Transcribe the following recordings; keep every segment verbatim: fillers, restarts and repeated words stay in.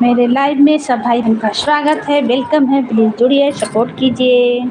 मेरे लाइव में सब भाई बहन का स्वागत है, वेलकम है। प्लीज जुड़िए, सपोर्ट कीजिए।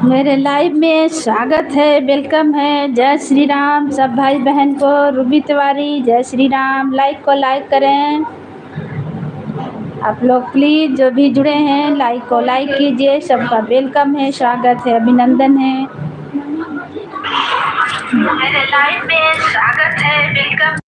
मेरे लाइव में स्वागत है, वेलकम है। जय श्री राम सब भाई बहन को। रूबी तिवारी, जय श्री राम। लाइव को लाइक करें। आप लोग प्लीज जो भी जुड़े हैं, लाइव को लाइक कीजिए। सबका वेलकम है, स्वागत है, अभिनंदन है। मेरे लाइव में स्वागत है, वेलकम।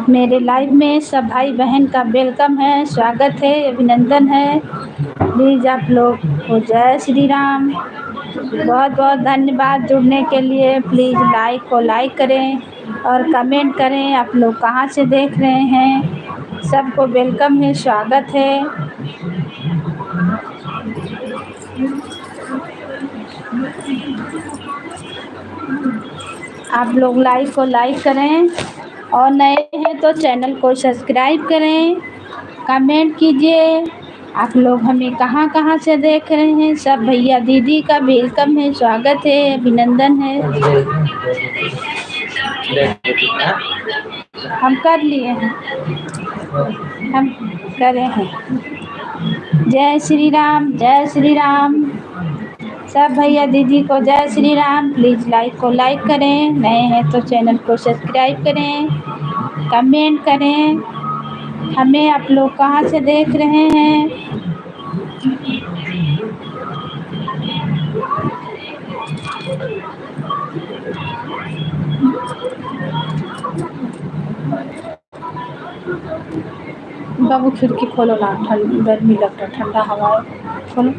मेरे लाइव में सब भाई बहन का वेलकम है, स्वागत है, अभिनंदन है। प्लीज आप लोग को जय श्री राम। बहुत बहुत धन्यवाद जुड़ने के लिए। प्लीज लाइव को लाइक करें और कमेंट करें, आप लोग कहाँ से देख रहे हैं। सबको वेलकम है, स्वागत है। आप लोग लाइव को लाइक करें और नए हैं तो चैनल को सब्सक्राइब करें, कमेंट कीजिए। आप लोग हमें कहाँ कहाँ से देख रहे हैं, सब भैया दीदी का वेलकम है, स्वागत है, अभिनंदन है। हम कर लिए हैं, हम करे हैं। जय श्री राम, जय श्री राम। सब भैया दीदी को जय श्री राम। प्लीज लाइव को लाइक करें, नए हैं तो चैनल को सब्सक्राइब करें, कमेंट करें। हमें आप लोग कहाँ से देख रहे हैं? बाबू, खिड़की खोलो ना, ठंड, गर्मी लगता, ठंडा हवा है, खोलो।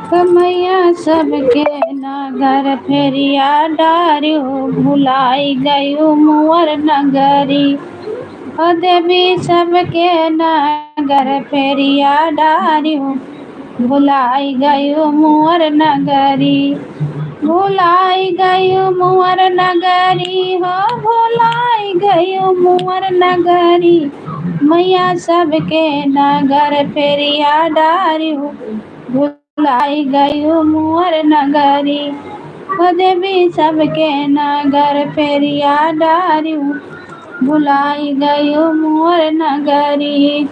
कमैया सबके नगर फेरिया डारियो, भुलाई गयू मोर नगरी। ओ देवी सबके नगर फेरिया डारियो, भुलाई गयू मोर नगरी। भुलाई गयू मोर नगरी हो, भुलाई गयू मोर नगरी। मैया सबके नगर फेरिया डारियो, भुलाई गयू मोर नगरी। ओ देवी सबके नगर फेरिया डारियो, भुलाई गयू मोर नगरी।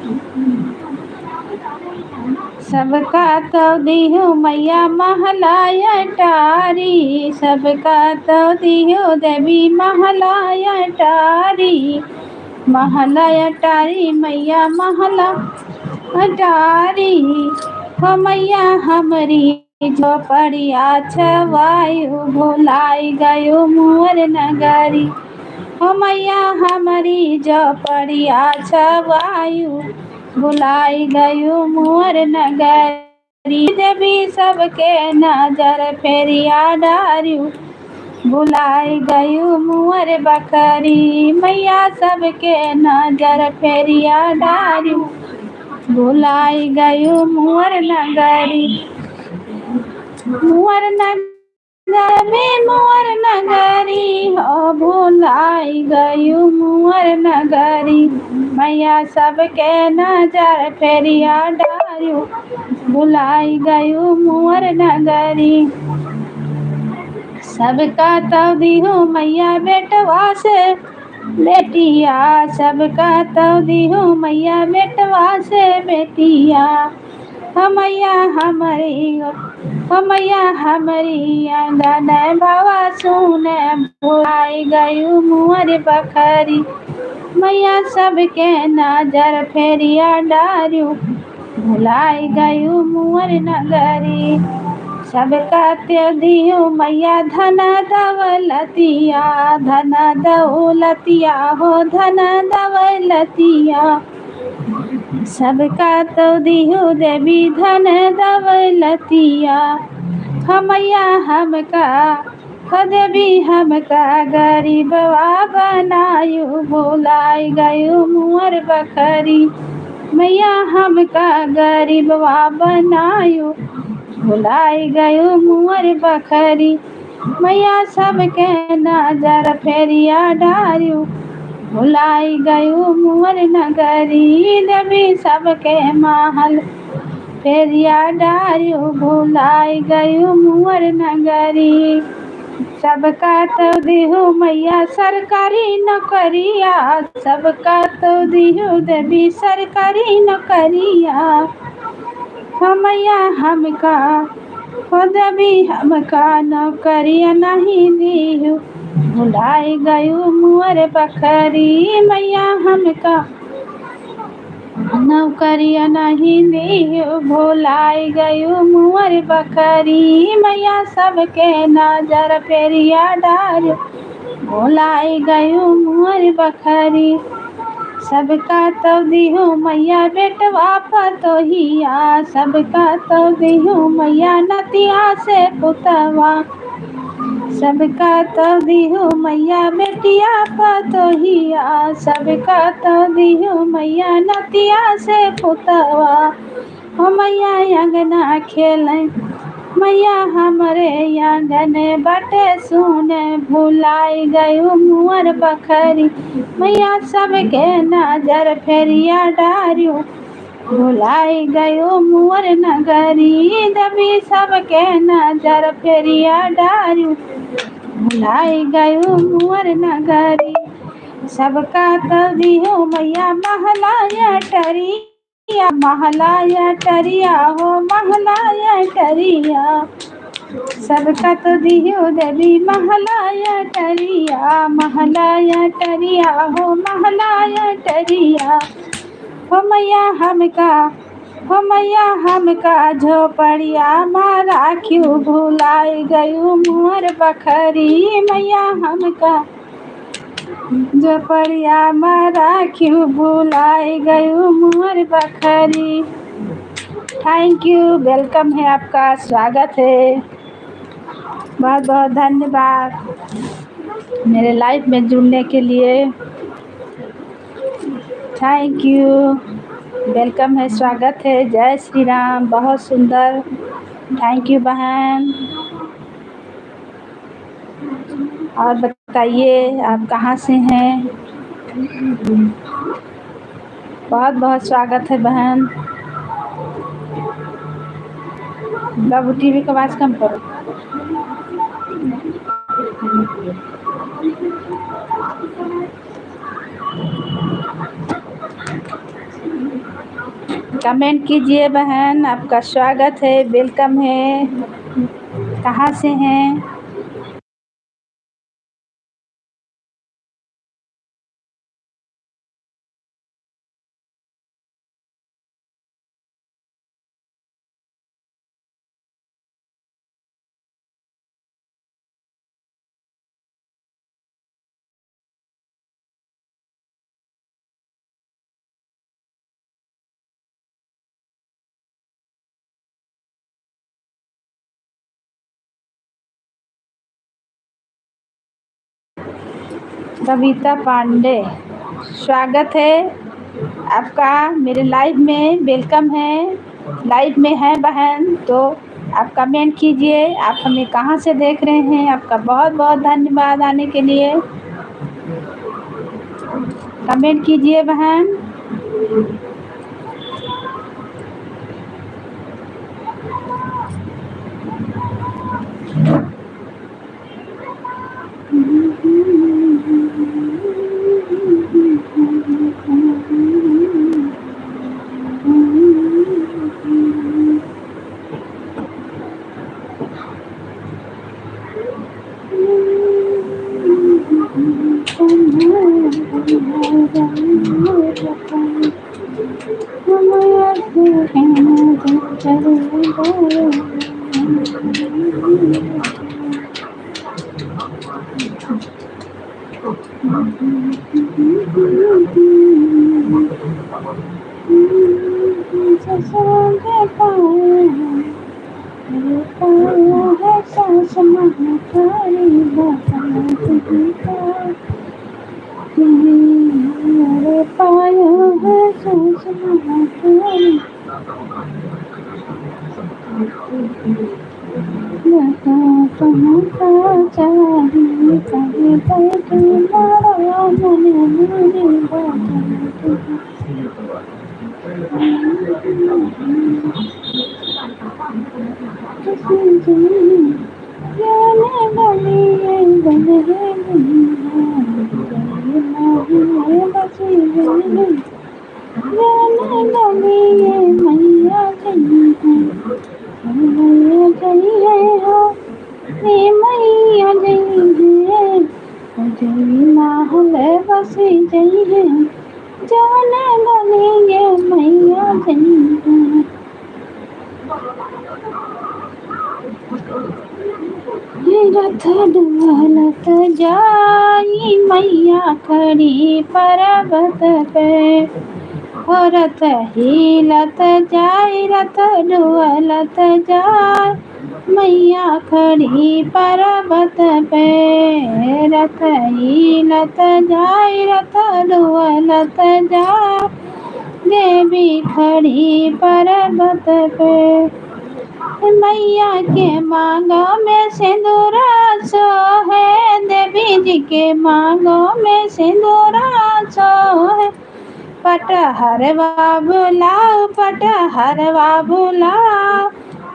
सबका तो दिहु मैया महला अटारी, सबका तो दिहु देवी महला अटारी। महला अटारी मैया महला अटारी, हो मैया हमरी झोपड़िया छवायु, भुलाई गयू मोर नगरी। हो मैया हमरी झोपड़िया छवायु, भुलाई गयू मोर नगरी। देवी सबके नजर फेरिया डारियो, भुलाई गयू मोर बखरी। मैया सबके नजर फेरिया डारियो, भुलाई गयू मोर नगरी। मोर नगर में मोर नगरी हो, भुलाई गयू मोर नगरी। मैया सबके नजर फेरिया डारियो, भुलाई गयू मोर नगरी। सबका तो दिहु मैया बेटवा से बेटिया, सबका तो दिहु मैया बेटवा से बेटिया। हो मैया हमरी, हो मैया हमरी आंगन भवा सुन, भुलाई गयू मोर बखरी। मैया सबके नजर फेरिया डारियो, भुलाई गयू मोर नगरी। सबका तो दिहु मैया धन दौलतिया, धन दौलतिया हो धन दौलतिया। सबका तो दिहु देवी धन दौलतिया। हो मैया हमका, हो देवी हमका गरीबवा बनायु, भुलाई गयू मोर बखरी। मैया हमका गरीबवा बनायु, भुलाई गयू मोर बखरी। मैया सबके नजर फेरिया डारियो, भुलाई गयू मोर नगरी। देवी सबके महल फेरिया डारियो, भुलाई गयू मोर नगरी। सबका तो दिहु मैया सरकारी नौकरिया, सबका तो दिहु देवी सरकारी नौकरिया। हो मैया हमका, हो देवी हमका नौकरिया नहीं दिहु, भुलाई गयू मोर बखरी। मैया हमका नौकरिया नहीं दिहु, भुलाई गयू मोर बखरी। मैया सबके नजर फेरिया डारियो, भुलाई गयू मोर बखरी। सबका तो दिहु मैया बेटवा पतोहिया, सबका तो दिहु मैया नतिया से पुतवा। सबका तो दिहु मैया बेटिया पतोहिया, सबका तो दिहु मैया नतिया से पुतवा। हो मैया अंगना खेले, मैया हमरे आंगन बाटे सुने, भुलाई गयु मोर बखरी, मैया सबके नजर फेरिया डारियो। भुलाई गयो मोर नगरी, देवी सबके नजर फेरिया डारू। भुलाई गयो मोर नगरी, सबका तो दिहो मैया महला अटरिया, महला अटरिया हो महला अटरिया। सबका तो दिहो देवी महला अटरिया, महला अटरिया हो महला अटरिया। हो मैया हमका, हो मैया हमका झोपड़िया मा राखियो, भुलाई गयू मोर बखरी। मैया हमका झोपड़िया मा राखियो, भुलाई गयू मोर बखरी। Thank you, welcome है आपका, स्वागत है। बहुत बहुत धन्यवाद मेरे live में जुड़ने के लिए। Thank you, welcome है, स्वागत है। जय श्री राम, बहुत सुंदर। Thank you बहन। और बताइए, आप कहाँ से हैं? बहुत बहुत स्वागत है बहन। बाबू, टीवी का आवाज कम करो। Comment कीजिए बहन, आपका स्वागत है, welcome है। कहाँ से हैं? कविता पांडे, स्वागत है आपका मेरे live में, welcome है। Live में हैं बहन तो आप comment कीजिए, आप हमें कहाँ से देख रहे हैं। आपका बहुत बहुत धन्यवाद आने के लिए। Comment कीजिए बहन। रथ डुअलत जाई मैया खड़ी पर्वत पे, हो रथ हिलत जाई, रथ डुअलत जाई। मैया खड़ी पर्वत पे, रथ हिलत जाय, रथ डुअलत जाय, देवी खड़ी पर्वत पे। मैया के मांगो में सिंदूरा सोहे, देवी जी के मांगो में सिंदूरा सोहे। पटहरवा बुलाओ, पटहरवा बुलाओ,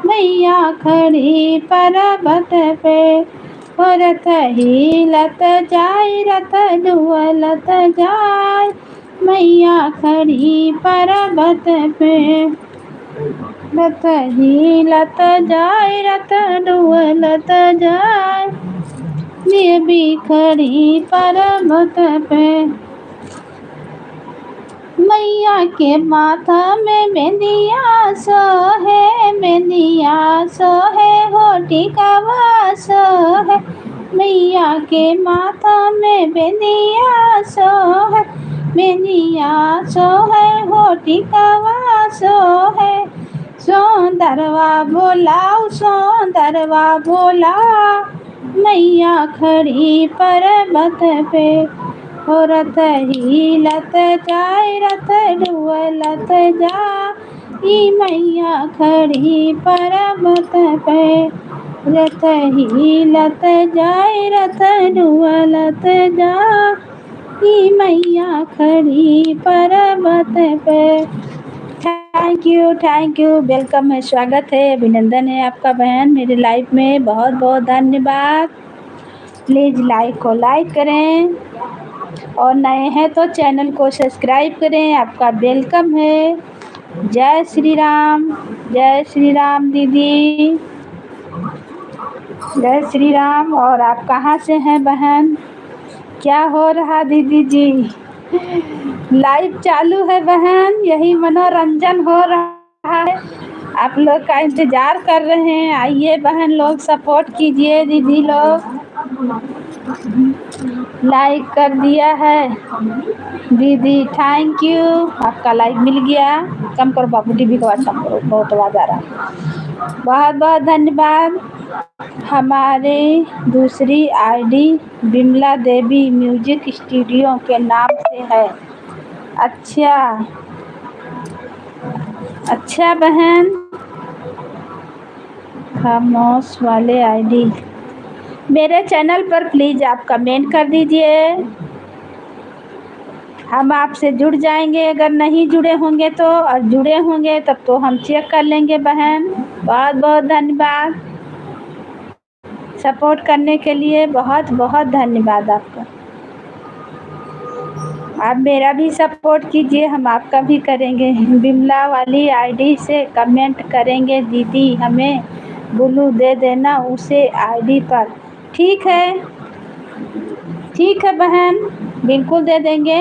मैया खड़ी पर्वत पे। ओ रथ हिलत जाय, रथ डुअलत जाय, मैया खड़ी पर्वत पे। रथ हिलत जाय, रथ डुअलत जाय, देवी खड़ी पर्वत पे। मैया के माथा में बिंदिया सोहे, बिंदिया सोहे, हो टिकावा सोहे। मैया के माथा में बिंदिया सोहे, बिंदिया सोहे, हो टिकावा सोहे। सोंदरवा बोलाओ, सोंदरवा बोलाओ, मैया खड़ी पर्वत पे। ओ रथ हिलत जाय, रथ डुअलत जाय, ई मैया खड़ी पर्वत पे। रथ हिलत जाय, रथ डुअलत जाय, ई मैया खड़ी पर्वत पे। Thank you, thank you, welcome है, स्वागत है, अभिनंदन है आपका बहन मेरे live में। बहुत बहुत धन्यवाद। Please live को like करें और नए हैं तो channel को subscribe करें। आपका welcome है। जय श्री राम, जय श्री राम दीदी, जय श्री राम। और आप कहाँ से हैं बहन? क्या हो रहा दीदी जी? Live चालू है बहन, यही मनोरंजन हो रहा है। आप लोग का इंतजार कर रहे हैं, आइए बहन लोग, support कीजिए दीदी लोग। Like कर दिया है दीदी, thank you, आपका like मिल गया। कम करो बाबू, टीवी का आवाज कम करो, बहुत आवाज आ रहा है। बहुत बहुत धन्यवाद। हमारे दूसरी ID विमला देवी music studio के नाम से है। अच्छा, अच्छा बहन, खामोश वाले ID। मेरे channel पर please आप comment कर दीजिए, हम आपसे जुड़ जाएंगे अगर नहीं जुड़े होंगे तो, और जुड़े होंगे तब तो हम check कर लेंगे बहन। बहुत बहुत धन्यवाद। Support करने के लिए बहुत बहुत धन्यवाद आपका। आप मेरा भी support कीजिए, हम आपका भी करेंगे। विमला वाली ID से comment करेंगे दीदी, हमें blue दे देना उसे ID पर। ठीक है, ठीक है बहन, बिल्कुल दे देंगे।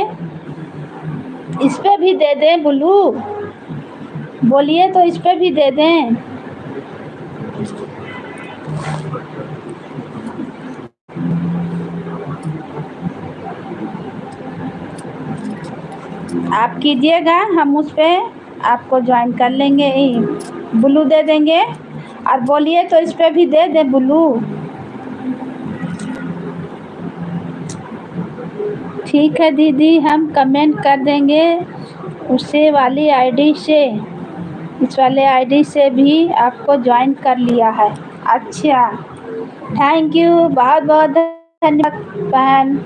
इस पे भी दे दें blue, बोलिए तो इस पे भी दे दें। आप कीजिएगा, हम उस पे आपको join कर लेंगे, ई blue दे देंगे। और बोलिए तो इस पे भी दे दे blue। ठीक है दीदी, हम comment कर देंगे उसे वाली ID से, इस वाले ID से भी आपको join कर लिया है। अच्छा, thank you, बहुत बहुत धन्यवाद बहन।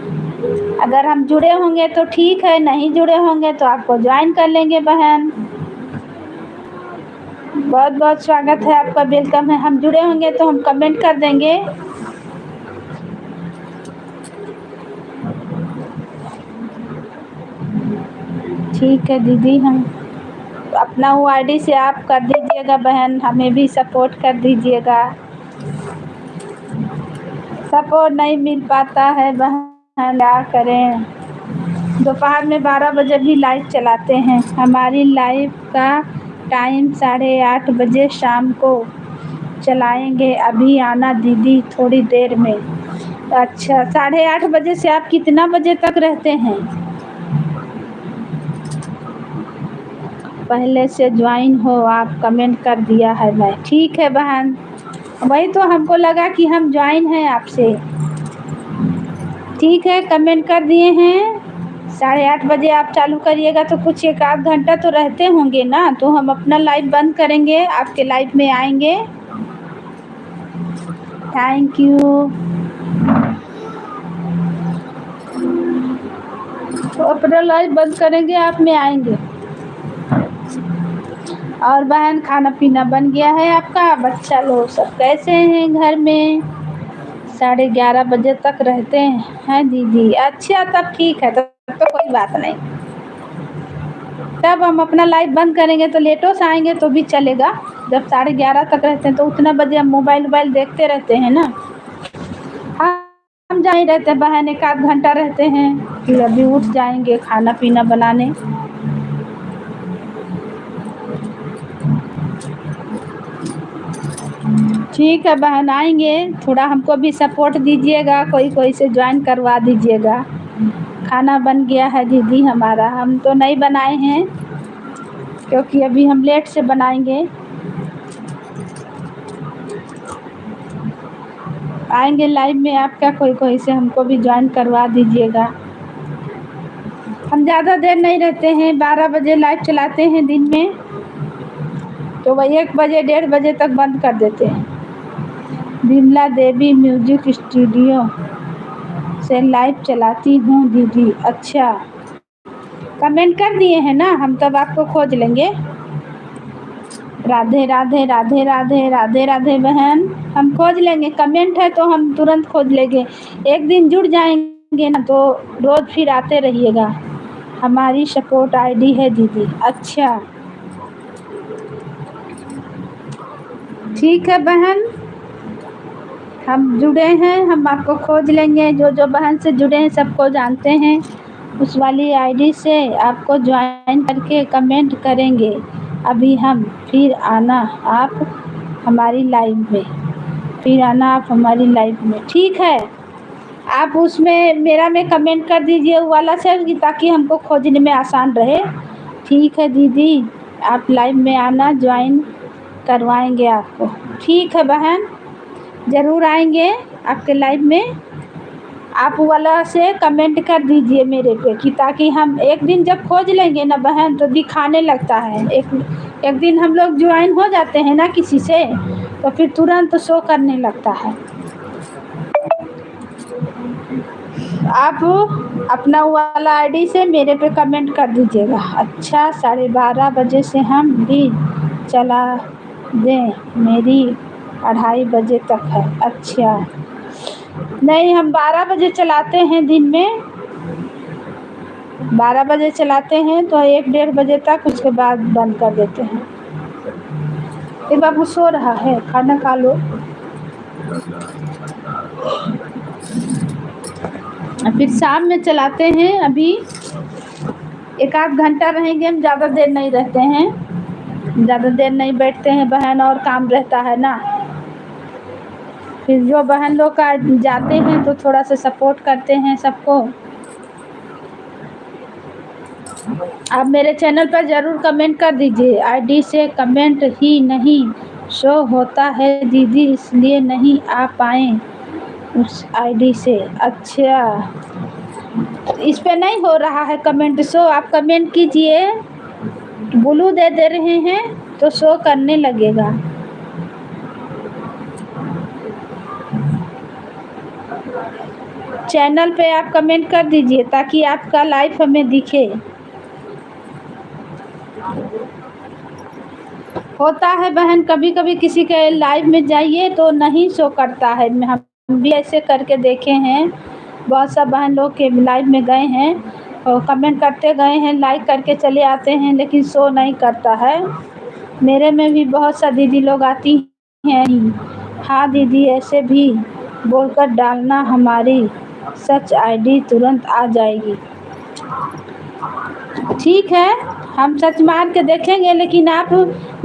अगर हम जुड़े होंगे तो ठीक है, नहीं जुड़े होंगे तो आपको join कर लेंगे बहन। बहुत बहुत स्वागत है आपका, welcome है। हम जुड़े होंगे तो हम comment कर देंगे। ठीक है दीदी, हम अपना वो ID से आप कर दीजिएगा बहन, हमें भी support कर दीजिएगा। Support नहीं मिल पाता है बहन, क्या करें, दोपहर में बारह बजे भी live चलाते हैं। हमारी live का time साढ़े आठ बजे शाम को चलाएंगे, अभी आना दीदी थोड़ी देर में। अच्छा, साढ़े आठ बजे से आप कितना बजे तक रहते हैं? पहले से join हो आप, comment कर दिया है मैं। ठीक है बहन, वही तो हमको लगा कि हम ज्वाइन हैं आपसे। ठीक है, कमेंट कर दिए हैं। साढ़े आठ बजे आप चालू करिएगा तो कुछ एक आध घंटा तो रहते होंगे ना, तो हम अपना लाइव बंद करेंगे, आपके लाइव में आएंगे। थैंक यू। तो अपना लाइव बंद करेंगे, आप में आएंगे। और बहन, खाना पीना बन गया है आपका? बच्चा लोग सब कैसे हैं घर में? साढ़े ग्यारह बजे तक रहते हैं दीदी। अच्छा, तब ठीक है, तब तो कोई बात नहीं। तब हम अपना लाइव बंद करेंगे तो लेटो से आएंगे तो भी चलेगा। जब साढ़े ग्यारह तक रहते हैं तो उतना बजे हम मोबाइल वोबाइल देखते रहते हैं ना। हाँ, हम जाए रहते हैं बहन, एक आध घंटा रहते हैं, फिर अभी उठ जाएंगे खाना पीना बनाने। ठीक है बहन, आएंगे, थोड़ा हमको भी सपोर्ट दीजिएगा, कोई कोई से ज्वाइन करवा दीजिएगा। खाना बन गया है दीदी हमारा, हम तो नहीं बनाए हैं क्योंकि अभी हम लेट से बनाएंगे। आएंगे लाइव में आपका, कोई कोई से हमको भी ज्वाइन करवा दीजिएगा। हम ज़्यादा देर नहीं रहते हैं, बारह बजे लाइव चलाते हैं दिन में, तो वही एक बजे, डेढ़ बजे तक बंद कर देते हैं। विमला देवी म्यूजिक स्टूडियो से लाइव चलाती हूँ दीदी। अच्छा, कमेंट कर दिए हैं ना, हम तब आपको खोज लेंगे। राधे राधे, राधे राधे, राधे राधे बहन, हम खोज लेंगे। कमेंट है तो हम तुरंत खोज लेंगे। एक दिन जुड़ जाएंगे ना, तो रोज फिर आते रहिएगा। हमारी सपोर्ट आईडी है दीदी। अच्छा, ठीक है बहन, हम जुड़े हैं, हम आपको खोज लेंगे। जो जो बहन से जुड़े हैं, सबको जानते हैं। उस वाली आईडी से आपको ज्वाइन करके कमेंट करेंगे। अभी हम, फिर आना आप हमारी लाइव में, फिर आना आप हमारी लाइव में, ठीक है? आप उसमें, मेरा में कमेंट कर दीजिए वो वाला से, कि ताकि हमको खोजने में आसान रहे। ठीक है दीदी, आप लाइव में आना, ज्वाइन करवाएंगे आपको। ठीक है बहन, ज़रूर आएंगे आपके लाइव में। आप वाला से कमेंट कर दीजिए मेरे पे, कि ताकि हम एक दिन जब खोज लेंगे ना बहन, तो दिखाने लगता है। एक, एक दिन हम लोग ज्वाइन हो जाते हैं ना किसी से, तो फिर तुरंत शो करने लगता है। आप अपना वाला आईडी से मेरे पे कमेंट कर दीजिएगा। अच्छा, साढ़े बारह बजे से हम भी चला दें, मेरी अढ़ाई बजे तक है। अच्छा, नहीं, हम बारह बजे चलाते हैं दिन में, बारह बजे चलाते हैं तो एक डेढ़ बजे तक, उसके बाद बंद कर देते हैं। ये बाबू सो रहा है, खाना खा लो। फिर शाम में चलाते हैं, अभी एक आध घंटा रहेंगे हम, ज़्यादा देर नहीं रहते हैं, ज़्यादा देर नहीं बैठते हैं बहन, और काम रहता है ना। फिर जो बहन लोग का जाते हैं तो थोड़ा सा सपोर्ट करते हैं सबको। आप मेरे चैनल पर ज़रूर कमेंट कर दीजिए। आईडी से कमेंट ही नहीं शो होता है दीदी, इसलिए नहीं आ पाए उस आईडी से। अच्छा, इस पे नहीं हो रहा है कमेंट शो, आप कमेंट कीजिए, ब्लू दे दे रहे हैं तो शो करने लगेगा। चैनल पे आप कमेंट कर दीजिए ताकि आपका लाइव हमें दिखे। होता है बहन, कभी कभी किसी के लाइव में जाइए तो नहीं शो करता है। हम भी ऐसे करके देखे हैं, बहुत सा बहन लोग के लाइव में गए हैं और कमेंट करते गए हैं, लाइक करके चले आते हैं, लेकिन शो नहीं करता है। मेरे में भी बहुत सा दीदी लोग आती हैं, हाँ दीदी, ऐसे भी बोलकर डालना, हमारी सर्च आईडी तुरंत आ जाएगी। ठीक है, हम सर्च मार के देखेंगे, लेकिन आप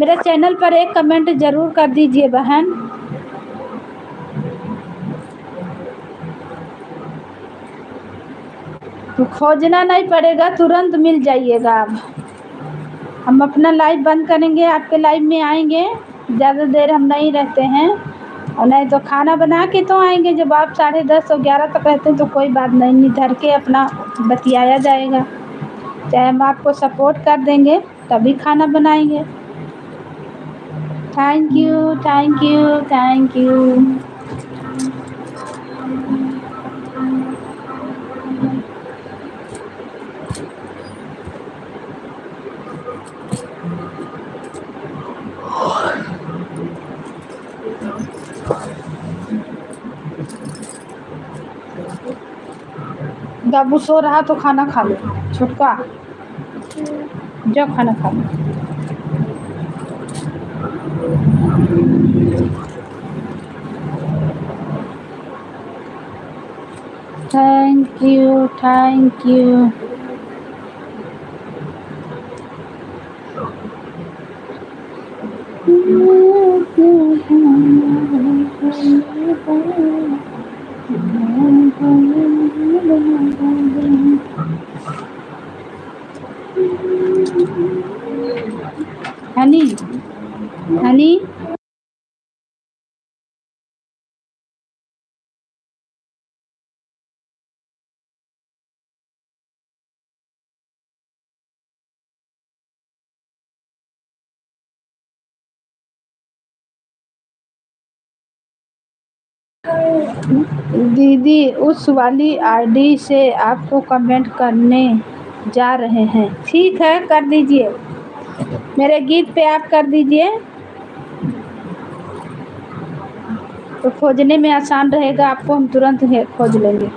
मेरे चैनल पर एक कमेंट ज़रूर कर दीजिए बहन। तो खोजना नहीं पड़ेगा, तुरंत मिल जाइएगा। अब हम अपना लाइव बंद करेंगे, आपके लाइव में आएंगे। ज़्यादा देर हम नहीं रहते हैं, और नहीं तो खाना बना के तो आएंगे। जब आप साढ़े दस और ग्यारह तक रहते हैं तो कोई बात नहीं, निधर के अपना बतियाया जाएगा, चाहे हम आपको सपोर्ट कर देंगे तभी खाना बनाएंगे। Thank you, thank you, thank you। बाबू सो रहा तो खाना खा लो, छोटका, जाओ खाना खा लो। Thank you, thank you। हनी, हनी। दीदी, उस वाली आईडी से आपको कमेंट करने जा रहे हैं। ठीक है, कर दीजिए। मेरे गीत पे आप कर दीजिए, तो खोजने में आसान रहेगा आपको, हम तुरंत हे-, खोज लेंगे।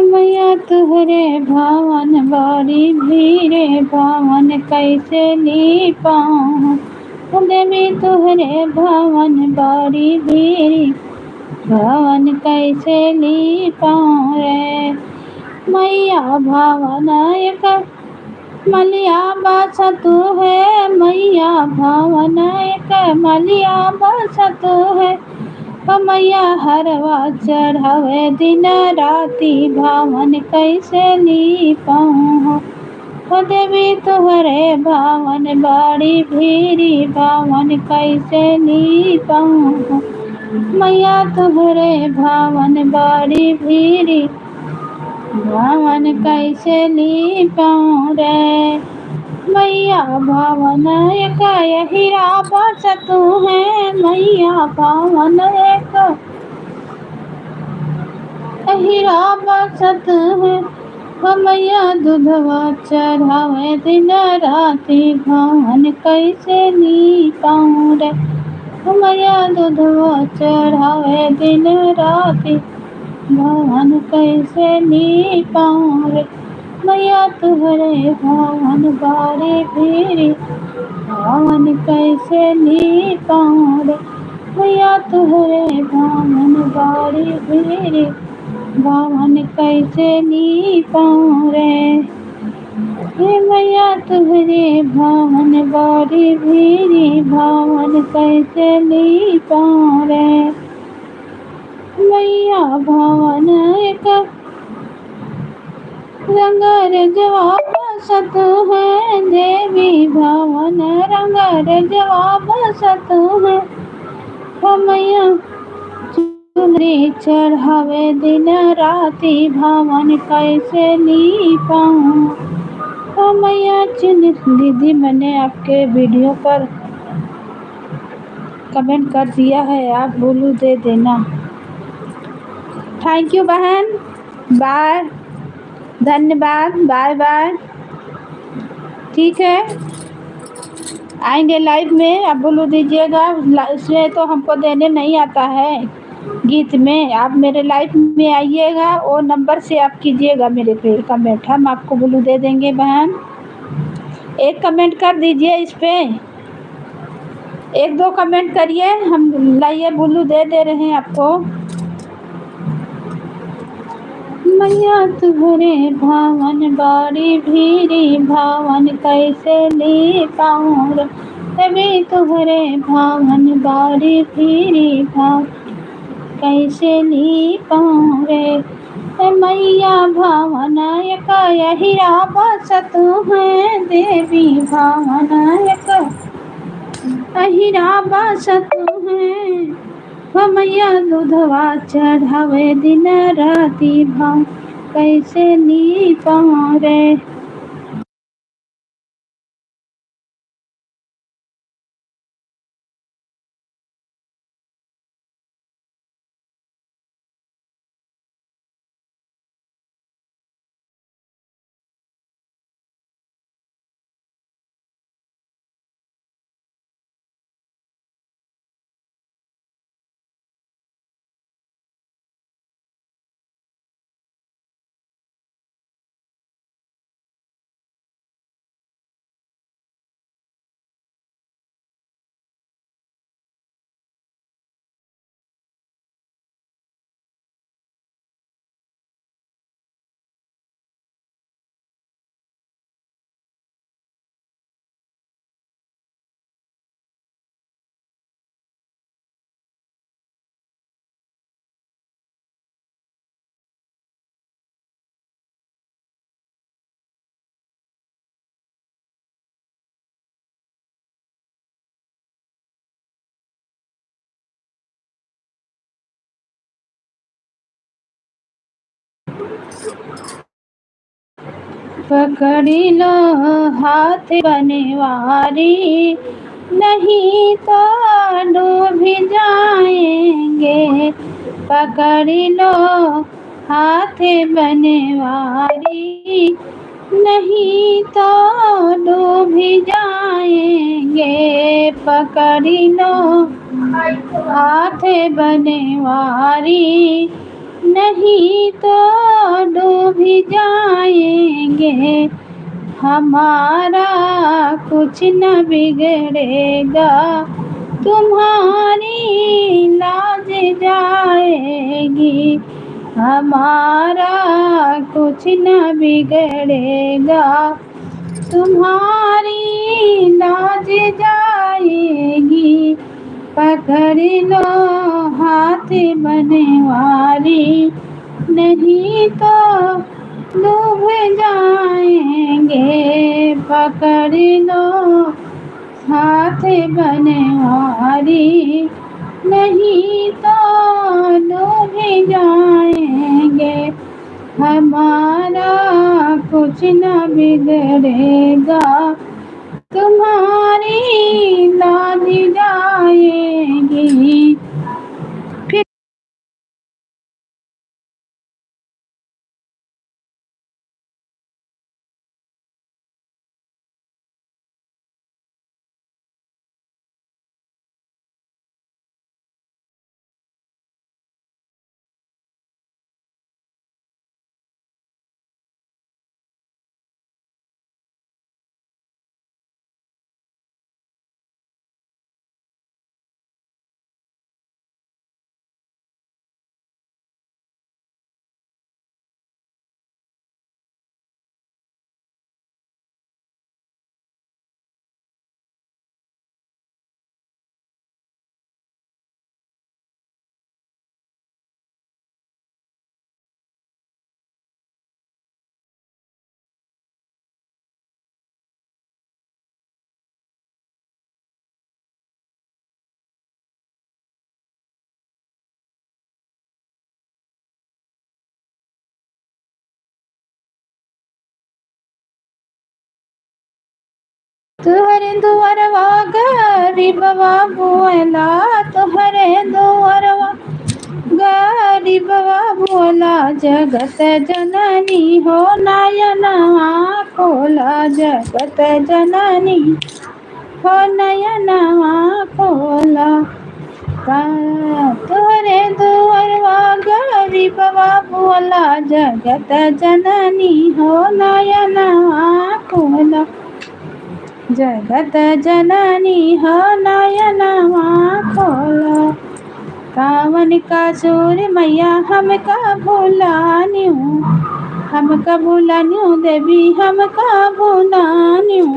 मैया तुहरे भावन बड़ी भीड़ भावन कैसे ली पाऊँ। देवी तुहरे भावन बड़ी भीड़ भावन कैसे ली पाऊँ रे। मैया भावन एक मलिया बसतु है, मैया भावन एक मलिया बसतु है। ओ मैया हरवा चढ़ावे दिन राति, भावन कैसे ली पाऊँ हो। ओ देवी तुहरे भावन बड़ी भीड़, भावन कैसे ली पाऊँ हो। मैया तुहरे भावन बड़ी भीड़, भावन कैसे ली पाऊँ रे। मैया भावन एक अहिरा बसतु है, मैया भावन एक अहिरा बसतु है। ओ मैया दुधवा चढ़ावे दिन राति, भावन कैसे ली पाऊँ रे। ओ मैया दुधवा चढ़ावे दिन राति, भावन कैसे ली पाऊँ रे। मैया तुहरे भावन बड़ी भीड़, भावन कैसे ली पाऊँ रे। मैया तुहरे भावन बड़ी भीड़, भावन कैसे ली पाऊँ रे। हे मैया तुहरे भावन बड़ी भीड़, भावन कैसे ली पाऊँ रे। मैया भावन एक रंग रजवा बसत है देवी भवन, रंग रजवा बसत है। हो मैया चुनरी चढ़ावे दिन राती भवन कैसे लीपाऊँ। हो मैया चुन-, दीदी, मैंने आपके वीडियो पर कमेंट कर दिया है, आप ब्लू दे देना। Thank you बहन, बाय, धन्यवाद, बाय बाय। ठीक है, आएंगे लाइव में, आप ब्लू दीजिएगा। ला-, इसमें तो हमको देने नहीं आता है गीत में। आप मेरे लाइव में आइएगा, वो नंबर से आप कीजिएगा मेरे पे कमेंट, हम आपको ब्लू दे देंगे बहन। एक कमेंट कर दीजिए इस पे, एक दो कमेंट करिए, हम लाइए ब्लू दे दे रहे हैं आपको। मैया तुहरे भावन बारी भीरी भवन कैसे लीपाऊँ रे। देवी तुहरे भावन बारी भीरी भवन कैसे लीपाऊँ रे। ए मैया भवन एक अहिरा बसत है, देवी भवन एक अहिरा बसत है। हो मैया दूधवा चढ़ावे दिन राती भवन कैसे लीपाऊँ रे। पकड़ी लो हाथ बनवारी, नहीं तो डूब जाएंगे। पकड़ी लो हाथ बनवारी, नहीं तो डूब जाएंगे। पकड़ी लो हाथ बनवारी, नहीं तो डूब जाएंगे। हमारा कुछ न बिगड़ेगा, तुम्हारी लाज जाएगी। हमारा कुछ न बिगड़ेगा, तुम्हारी लाज जाएगी। पकड़ लो हाथ बनवारी, नहीं तो डूब जाएंगे। पकड़ लो हाथ बनवारी, नहीं तो डूब जाएंगे। हमारा कुछ न बिगड़ेगा, तुम्हारी लाज जाएगी। फिर तोहरे दुआरवा गरीबवा बोला, तोहरे दुआरवा गरीबवा बोला, जगत जननी हो नयनवा खोला, जगत जननी हो नयनवा खोला। का तोहरे दुआरवा गरीबवा बोला, जगत जननी हो नयनवा खोला, जगत जननी हो नयनवा खोला। कावन कसूर मैया हमका भुलान्यू, हमका भुलान्यू देवी, हमका भुलान्यू।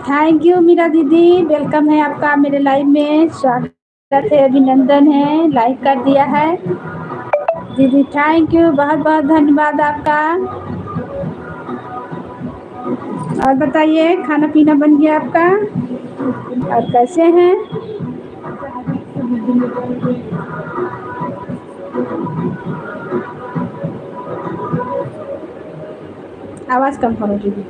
Thank you मीरा दीदी, welcome है आपका मेरे live में, स्वागत है, अभिनंदन है, like कर दिया है दीदी, thank you, बहुत बहुत धन्यवाद आपका। और बताइए, खाना पीना बन गया आपका? और कैसे हैं? आवाज कम करो दीदी।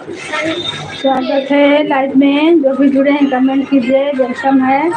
स्वागत है live में, जो भी जुड़े हैं comment कीजिए, welcome है।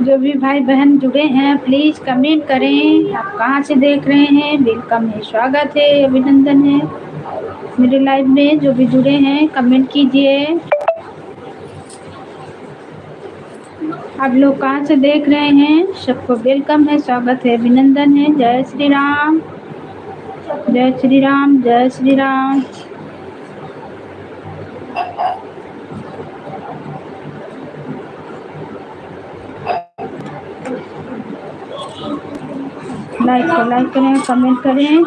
जो भी भाई बहन जुड़े हैं, please comment करें, आप कहाँ से देख रहे हैं। Welcome है, स्वागत है, अभिनंदन है मेरे live में। जो भी जुड़े हैं, comment कीजिए। आप लोग कहाँ से देख रहे हैं, सबको welcome है, स्वागत है, अभिनंदन है। जय श्री राम, जय श्री राम, जय श्री राम। Like को like करें, comment करें।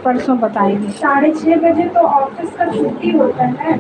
परसों बताएंगे। साढ़े छह बजे तो office का छुट्टी होता है।